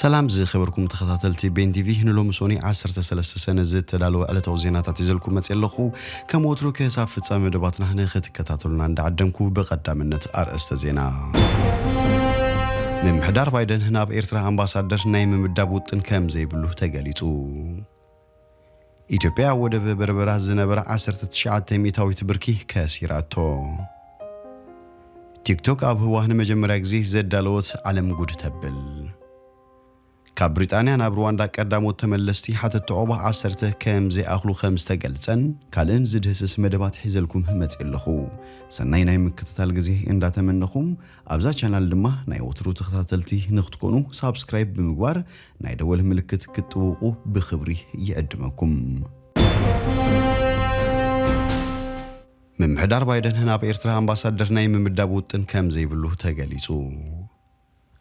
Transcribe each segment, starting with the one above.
ሰላም ዝኸበርኩም ተኸታተልቲ ቤን ቲቪ፣ ንሎሚ ሶኒ ዓሰርተ ሰለስተ ሰነ ዝተዳለወ ዕለታዊ ዜናታት ይዘልኩም መጽእ ኣለኹ። ከም ወትሩ ክሳብ ፍጻሜ መደባትና ንኽትከታተሉና እንዳዓደምኩ ብቐዳምነት ኣርእስተ ዜና። ምምሕዳር ባይደን ናብ ኤርትራ ኣምባሳደር ናይ ምምዳብ ውጥን ከም ዘይብሉ ተገሊጹ። ኢትዮጵያ ኣብ ወደብ በርበራ ዝነበራ ዓሰርተ ትሽዓተ ሚእታዊት ብርኪ ከሲራቶ። ቲክቶክ ኣብ ህዋ ንመጀመርያ ግዜ ዘዳለወት ዓለም ጉድ ተብል። ካብ ብሪጣንያ ናብ ሩዋንዳ ቀዳሞት ተመለስቲ ሓተት ዑቕባ ዓሰርተ ከም ዘይኣኽሉ ከም ዝተገልጸን ካልእን ዝድህስስ መደባት ሒዘልኩም መጽእ ኣለኹ። ሰናይ ናይ ምክትታል ግዜ እንዳተመነኹም ኣብዛ ቻናል ድማ ናይ ወትሩ ተኸታተልቲ ንክትኮኑ ሳብስክራይብ ብምግባር ናይ ደወል ምልክት ክትጥውቑ ብኽብሪ ይዕድመኩም። ምምሕዳር ባይደን ናብ ኤርትራ ኣምባሳደር ናይ ምምዳብ ውጥን ከም ዘይብሉ ተገሊጹ።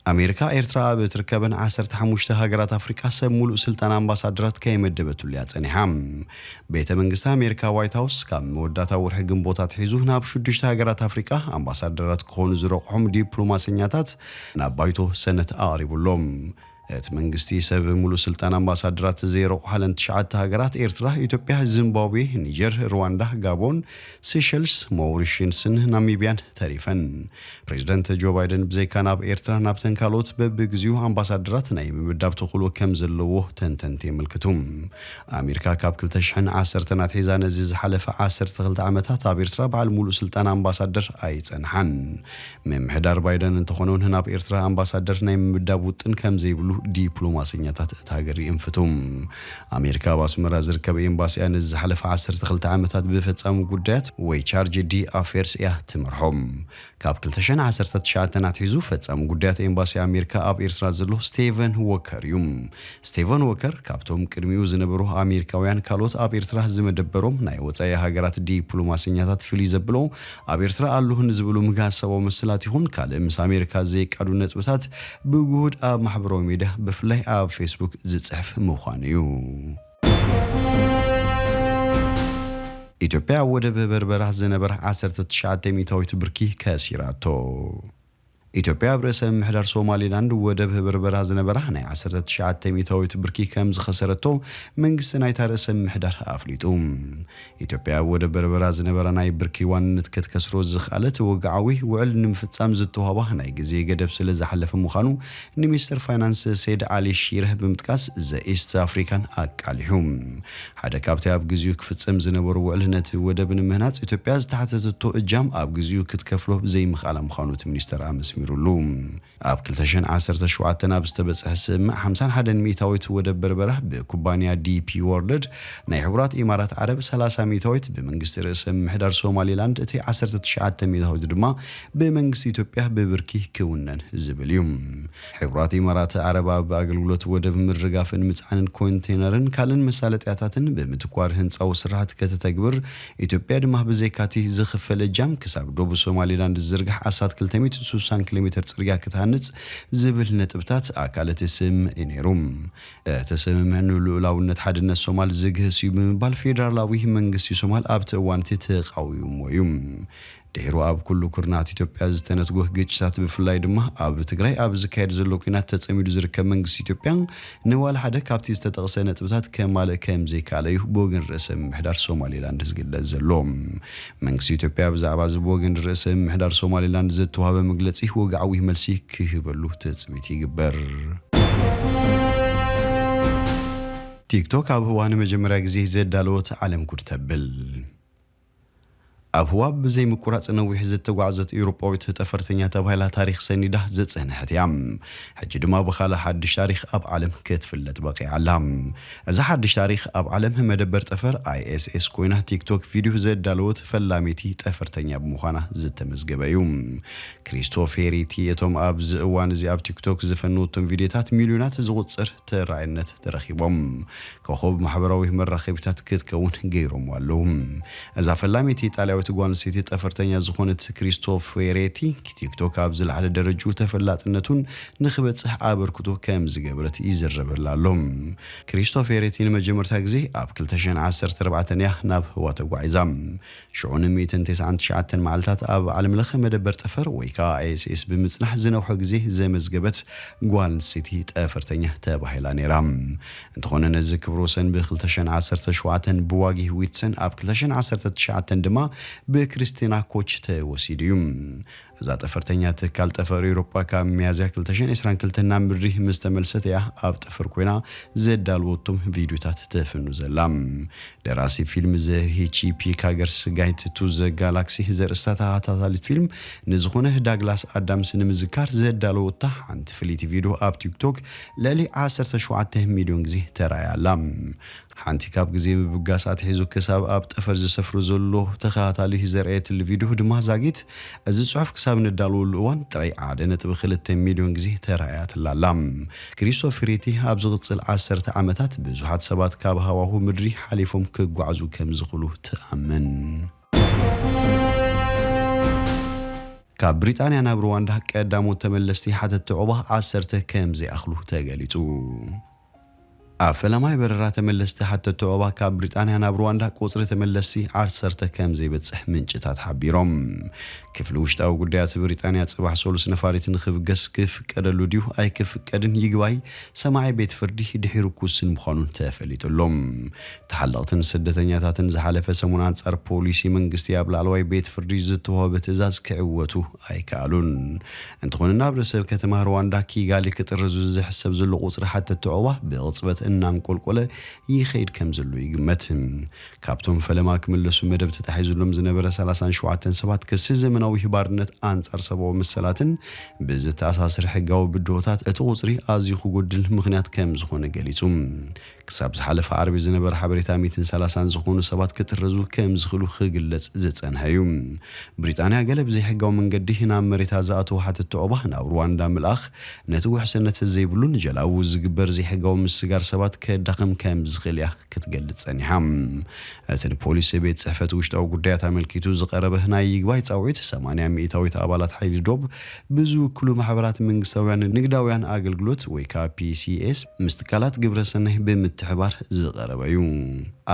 ኣሜሪካ ኤርትራ ኣብ እትርከበን ዓሰርተ ሓሙሽተ ሃገራት ኣፍሪቃ ሰብ ሙሉእ ስልጣን ኣምባሳደራት ከይመደበትሉ እያ ጸኒሓ። ቤተ መንግስቲ ኣሜሪካ ዋይት ሃውስ ካብ መወዳእታ ወርሒ ግንቦት ኣትሒዙ ናብ ሽዱሽተ ሃገራት ኣፍሪቃ ኣምባሳደራት ክኾኑ ዝረቑሖም ዲፕሎማሰኛታት ናብ ባይቶ ሰነት ኣቕሪቡሎም። እቲ መንግስቲ ሰብ ሙሉእ ስልጣን ኣምባሳደራት ዘይረቑሓለን ትሽዓተ ሃገራት ኤርትራ፣ ኢትዮጵያ፣ ዚምባብዌ፣ ኒጀር፣ ሩዋንዳ፣ ጋቦን፣ ሴሸልስ፣ ሞሪሽስን ናሚቢያን ተሪፈን። ፕሬዚደንት ጆ ባይደን ብዘይካ ናብ ኤርትራ ናብተን ካልኦት በብግዚኡ ኣምባሳደራት ናይ ምምዳብ ተኽእሎ ከም ዘለዎ ተንተንቲ የመልክቱ። ኣሜሪካ ካብ ክልተ ሽሕን ዓሰርተን ኣትሒዛ ነዚ ዝሓለፈ ዓሰርተ ክልተ ዓመታት ኣብ ኤርትራ በዓል ሙሉእ ስልጣን ኣምባሳደር ኣይጸንሓን። ምምሕዳር ባይደን እንተኾነ እውን ናብ ኤርትራ ኣምባሳደር ናይ ምምዳብ ውጥን ከም ዘይብሉ ዲፕሎማሰኛታት እታ ሃገር ይእንፍቱ። ኣሜሪካ ኣብ ኣስመራ ዝርከብ ኤምባሲኣ ነዚ ዝሓለፈ ዓሰርተ ክልተ ዓመታት ብፈጻሚ ጉዳያት ወይ ቻርጅ ዲ ኣፌርስ እያ ትመርሖ። ካብ ክልተ ሽሕን ዓሰርተ ትሽዓተን ኣትሒዙ ፈጻሚ ጉዳያት ኤምባሲ ኣሜሪካ ኣብ ኤርትራ ዘሎ ስቴቨን ዎከር እዩ። ስቴቨን ዎከር ካብቶም ቅድሚኡ ዝነበሩ ኣሜሪካውያን ካልኦት ኣብ ኤርትራ ዝመደበሮም ናይ ወጻኢ ሃገራት ዲፕሎማሰኛታት ፍልይ ዘብሎ፣ ኣብ ኤርትራ ኣለሁ ንዝብሉ ምክትታላዊ መሰላት ይኹን ካልእ ምስ ኣሜሪካ ዘይቃዱ ነጥብታት ብግሁድ ኣብ ማሕበራዊ ሚድያ ብፍላይ ኣብ ፌስቡክ ዝጽሕፍ ምዃኑ እዩ። ኢትዮጵያ ኣብ ወደብ በርበራ ዝነበራ ዓሰርተ ትሽዓተ ሚእታዊት ብርኪ ከሲራቶ። ኢትዮጵያ ኣብ ርእሰ ምምሕዳር ሶማሊላንድ ወደብ በርበራ ዝነበራ ናይ ዓሰርተ ትሽዓተ ሚእታዊት ብርኪ ከም ዝኸሰረቶ መንግስቲ ናይታ ርእሰ ምምሕዳር ኣፍሊጡ። ኢትዮጵያ ኣብ ወደብ በርበራ ዝነበራ ናይ ብርኪ ዋንነት ክትከስሮ ዝኸኣለት ወግዓዊ ውዕል ንምፍጻም ዝተዋህባ ናይ ግዜ ገደብ ስለ ዝሓለፈ ምዃኑ ንሚኒስትር ፋይናንስ ሰይድ ዓሊ ሺረህ ብምጥቃስ ዘ ኢስት ኣፍሪካን ኣቃሊሑ። ሓደ ካብቲ ኣብ ግዜኡ ክፍጸም ዝነበሩ ውዕል ነቲ ወደብ ንምህናጽ ኢትዮጵያ ዝተሓተተቶ እጃም ኣብ ግዜኡ ክትከፍሎ ዘይምኽኣላ ምዃኑ እቲ ሚኒስተር ኣመስሚሩሉ። ኣብ ክልተ ሽሕን ዓሰርተ ሸውዓተን ኣብ ዝተበጽሐ ስምምዕ ሓምሳን ሓደን ሚእታዊት ወደብ በርበራ ብኩባንያ ዲፒ ወርልድ ናይ ሕቡራት ኢማራት ዓረብ፣ ሰላሳ ሚእታዊት ብመንግስቲ ርእሰ ምምሕዳር ሶማሊላንድ፣ እቲ ዓሰርተ ትሽዓተ ሚእታዊት ድማ ብመንግስቲ ኢትዮጵያ ብብርኪ ክውነን ዝብል እዩ። ሕቡራት ኢማራት ዓረብ ኣብ ኣገልግሎት ወደብ ምርጋፍን ምጽዓንን ኮንቴነርን ካልእን መሳለጥያታትን ብምትኳር ህንጻዊ ስራሕቲ ከተተግብር፣ ኢትዮጵያ ድማ ብዘይካቲ ዝኽፈል እጃም ክሳብ ዶብ ሶማሊላንድ ዝዝርጋሕ ኣስታት ክልተ ሚእቲ ስሳን ኪሎ ሜትር ጽርግያ ክትሃንጽ ዝብል ነጥብታት ኣካል እቲ ስምምዕ እዩ ነይሩ። እቲ ስምምዕ ንልኡላውነት ሓድነት ሶማል ዝግህስ እዩ ብምባል ፌደራላዊ መንግስቲ ሶማል ኣብቲ እዋን እቲ ተቓዊምዎ እዩ። ድሒሩ ኣብ ኩሉ ኩርናዓት ኢትዮጵያ ዝተነትጎ ግጭታት ብፍላይ ድማ ኣብ ትግራይ ኣብ ዝካየድ ዘሎ ኲናት ተጸሚዱ ዝርከብ መንግስቲ ኢትዮጵያ ንዋላ ሓደ ካብቲ ዝተጠቕሰ ነጥብታት ከማልእ ከም ዘይከኣለ እዩ ብወገን ርእሰ ምምሕዳር ሶማሊላንድ ዝግለጽ ዘሎ። መንግስቲ ኢትዮጵያ ብዛዕባ እዚ ብወገን ርእሰ ምምሕዳር ሶማሊላንድ ዝተዋህበ መግለጺ ወግዓዊ መልሲ ክህበሉ ትጽቢት ይግበር። ቲክቶክ ኣብ ህዋ ንመጀመርያ ግዜ ዘዳለወት ዓለም ጉድ ተብል። ኣብ ህዋ ብዘይ ምቁራጽ ነዊሕ ዝተጓዕዘት ኤውሮጳዊት ጠፈርተኛ ተባሂላ ታሪኽ ሰኒዳ ዝጸንሐት እያ። ሕጂ ድማ ብኻልእ ሓድሽ ታሪኽ ኣብ ዓለም ክትፍለጥ በቒዓ ኣላ። እዛ ሓድሽ ታሪኽ ኣብ ዓለም መደበር ጠፈር ኣይኤስኤስ ኮይና ቲክቶክ ቪድዮ ዘዳለወት ፈላሚቲ ጠፈርተኛ ብምዃና ዝተመዝገበ እዩ። ክሪስቶፌሪቲ እቶም ኣብዚ እዋን እዚ ኣብ ቲክቶክ ዝፈነወቶም ቪድዮታት ሚልዮናት ዝቑጽር ተራኣይነት ተረኺቦም። ኮኾብ ማሕበራዊ መራኸቢታት ክትከውን ገይሮምዋ ኣለዉ። እዛ ፈላሚት ኢጣልያዊት ጓል ኣንስተይቲ ጠፈርተኛ ዝኾነት ክሪስቶፌሬቲ፣ ቲክቶክ ኣብ ዝለዓለ ደረጃ ተፈላጥነቱን ንኽበጽሕ ኣበርክቶ ከም ዝገበረት ይዝረበላ ኣሎ። ክሪስቶፌሬቲ ንመጀመርታ ግዜ ኣብ ክልተ ሽሕን ዓሰርተ ኣርባዕተን እያ ናብ ህዋ ተጓዒዛ። ሽዑ ን ሚእትን ተስዓን ትሽዓተን መዓልታት ኣብ ዓለም ለኸ መደበር ጠፈር ወይ ከዓ ኣይ ኤስ ኤስ ብምጽናሕ ዝነውሐ ግዜ ዘመዝገበት ጓል ኣንስተይቲ ጠፈርተኛ ተባሂላ ነይራ። እንተኾነ ነዚ ክብረ ወሰን ብ ክልተ ሽሕን ዓሰርተ ሸውዓተን ብዋጊ ዊትሰን ኣብ ክልተ ሽሕን ዓሰርተ ትሽዓተን ድማ ብክሪስቲና ኮች ተወሲዱ እዩ። እዛ ጠፈርተኛ ትካል ጠፈር ኤውሮጳ ካብ ሚያዝያ ክልተ ሽሕን ዕስራን ክልተን ናብ ምድሪ ምስ ተመልሰት እያ ኣብ ጠፈር ኮይና ዘዳለወቶም ቪድዮታት ተፍኑ ዘላ። ደራሲ ፊልም ዘ ሂቺ ፒካገርስ ጋይድ ቱ ዘ ጋላክሲ ዘርእስታ ተኸታታሊት ፊልም ንዝኾነ ዳግላስ ኣዳምስ ንምዝካር ዘዳለወታ ሓንቲ ፍልይቲ ቪድዮ ኣብ ቲክቶክ ልዕሊ ዓሰርተ ሸውዓተ ሚልዮን ግዜ ተራእያ ኣላ። ሓንቲ ካብ ግዜ ምብጋስ ኣትሒዙ ክሳብ ኣብ ጠፈር ዝሰፍሩ ዘሎ ተኸታታሊ ዘርኣየትሉ ቪድዮ ድማ ዛጊት፣ እዚ ጽሑፍ ክሳብ ንዳለወሉ እዋን ጥራይ ሓደ ነጥቢ ክልተ ሚልዮን ግዜ ተራእያትላ ኣላ። ክሪስቶፈሪቲ ኣብ ዝቕጽል ዓሰርተ ዓመታት ብዙሓት ሰባት ካብ ሃዋሁ ምድሪ ሓሊፎም ክጓዓዙ ከም ዝኽእሉ ትኣምን። ካብ ብሪጣንያ ናብ ሩዋንዳ ቀዳሞት ተመለስቲ ሓተትቲ ዑቕባ ዓሰርተ ከም ዘይኣኽሉ ተገሊጹ። ኣብ ፈለማይ በረራ ተመለስቲ ሓተትቲ ዑቕባ ካብ ብሪጣንያ ናብ ሩዋንዳ ቁጽሪ ተመለስቲ ዓሰርተ ከም ዘይበጽሕ ምንጭታት ሓቢሮም። ክፍሊ ውሽጣዊ ጉዳያት ብሪጣንያ ጽባሕ ሰሉስ ነፋሪት ንኽብገስ ክፍቀደሉ ድዩ ኣይክፍቀድን ይግባይ ሰማዒ ቤት ፍርዲ ድሒሩ ክውስን ምዃኑን ተፈሊጡ ኣሎ። ተሓለቕትን ስደተኛታትን ዝሓለፈ ሰሙን ኣንጻር ፖሊሲ መንግስቲ ኣብ ላዕለዋይ ቤት ፍርዲ ዝተዋህበ ትእዛዝ ክዕወቱ ኣይከኣሉን። እንተኾነ ናብ ርእሰ ከተማ ሩዋንዳ ኪጋሊ ክጥርዙ ዝሕሰብ ዘሎ ቁጽሪ ሓተትቲ ዑቕባ ብቕጽበት እናንቆልቆለ ይኸይድ ከም ዘሎ ይግመት። ካብቶም ፈለማ ክምለሱ መደብ ተታሒዙሎም ዝነበረ ሰላሳን ሸውዓተን ሰባት ክሲ ዘመናዊ ባርነት ኣንጻር ሰብኣዊ መሰላትን ብዝተኣሳሰር ሕጋዊ ብድሆታት እቲ ቁጽሪ ኣዝዩ ክጎድል ምኽንያት ከም ዝኾነ ገሊጹ። ክሳብ ዝሓለፈ ዓርቢ ዝነበረ ሓበሬታ ሚእትን ሰላሳን ዝኾኑ ሰባት ክጥረዙ ከም ዝኽእሉ ክግለጽ ዝጸንሐ እዩ። ብሪጣንያ ገለ ብዘይሕጋዊ መንገዲ ናብ መሬታ ዝኣተዉ ሓተትቲ ዑቕባ ናብ ሩዋንዳ ምልኣኽ ነቲ ውሕስነት ዘይብሉን ጀላቡ ዝግበር ዘይሕጋዊ ምስጋር ሰባት ከዳኽም ከም ዝኽእል እያ ክትገልጽ ጸኒሓ። እቲ ንፖሊስ ቤት ጽሕፈት ውሽጣዊ ጉዳያት ኣመልኪቱ ዝቐረበ ናይ ይግባይ ጻውዒት ሰማንያ ሚእታዊት ኣባላት ሓይሊ ዶብ ብዝውክሉ ማሕበራት መንግስታውያን ንግዳውያን ኣገልግሎት ወይ ከዓ ፒ ሲ ኤስ ምስ ትካላት ግብረ ሰናይ ብምትሕባር ዝቐረበ እዩ።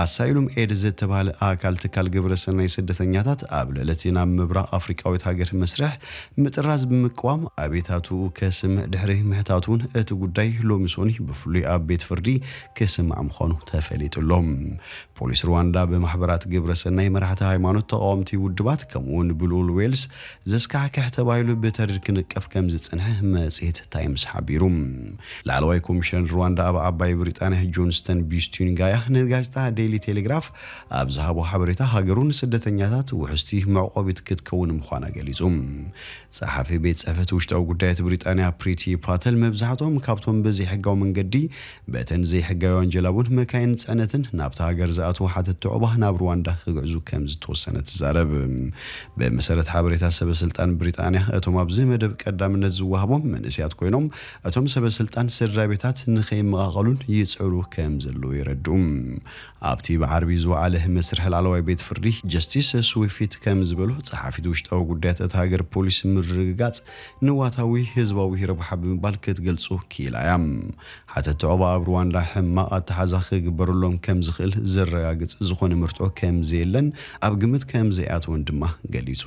ኣሳይሉም ኤድ ዝተባህለ ኣካል ትካል ግብረ ሰናይ ስደተኛታት ኣብ ልዕሊ እቲ ናብ ምብራቕ ኣፍሪቃዊት ሃገር መስርሕ ምጥራዝ ብምቅዋም ኣቤታትኡ ከስምዕ ድሕሪ ምሕታቱ እውን እቲ ጉዳይ ሎሚ ሶኒ ብፍሉይ ኣብ ቤት ፍርዲ ክስማዕ ምዃኑ ተፈሊጡ ኣሎ። ፖሊስ ሩዋንዳ ብማሕበራት ግብረ ሰናይ፣ መራሕቲ ሃይማኖት፣ ተቃወምቲ ውድባት ከምኡ እውን ብልኡል ዌልስ ዘስካሕክሕ ተባሂሉ ብተሪር ክንቀፍ ከም ዝጸንሐ መጽሔት ታይምስ ሓቢሩ። ላዕለዋይ ኮሚሽነር ሩዋንዳ ኣብ ዓባይ ብሪጣንያ ጆንስተን ቢስቱንጋያ ንጋዜጣ ዴይሊ ቴሌግራፍ ኣብ ዝሃቦ ሓበሬታ ሃገሩ ንስደተኛታት ውሕስቲ መዕቆቢት ክትከውን ምዃና ገሊጹ። ጸሓፊ ቤት ጽሕፈት ውሽጣዊ ጉዳያት ብሪጣንያ ፕሪቲ ፓተል መብዛሕትኦም ካብቶም ብዘይሕጋዊ መንገዲ በተን ዘይሕጋውያን ጀላቡን መካይን ጽዕነትን ናብታ ሃገር ዝኣትዉ ሓተትቲ ዑቕባ ናብ ሩዋንዳ ክግዕዙ ከም ዝተወሰነ ትዛረብ። ብመሰረት ሓበሬታ ሰበ ስልጣን ብሪጣንያ እቶም ኣብዚ መደብ ቀዳምነት ዝወሃቦም መንእሰያት ኮይኖም እቶም ሰበ ስልጣን ስድራ ቤታት ንኸይመቓቐሉን ይጽዕሩ ከም ዘለዉ የረድኡ። ኣብቲ ብዓርቢ ዝወዓለ መስርሕ ላዕለዋይ ቤት ፍርዲ ጀስቲስ ስዊፊት ከም ዝበሎ ጸሓፊት ውሽጣዊ ጉዳያት እታ ሃገር ፖሊስ ምርግጋጽ ንዋታዊ ህዝባዊ ረብሓ ብምባል ክትገልጾ ክኢላ እያ። ሓተቲ ዑቕባ ኣብ ሩዋንዳ ሕማቕ ኣተሓዛ ክግበረሎም ከም ዝኽእል ዘረጋግጽ ዝኾነ መርትዖ ከም ዘየለን ኣብ ግምት ከም ዘይኣተወን ድማ ገሊጹ።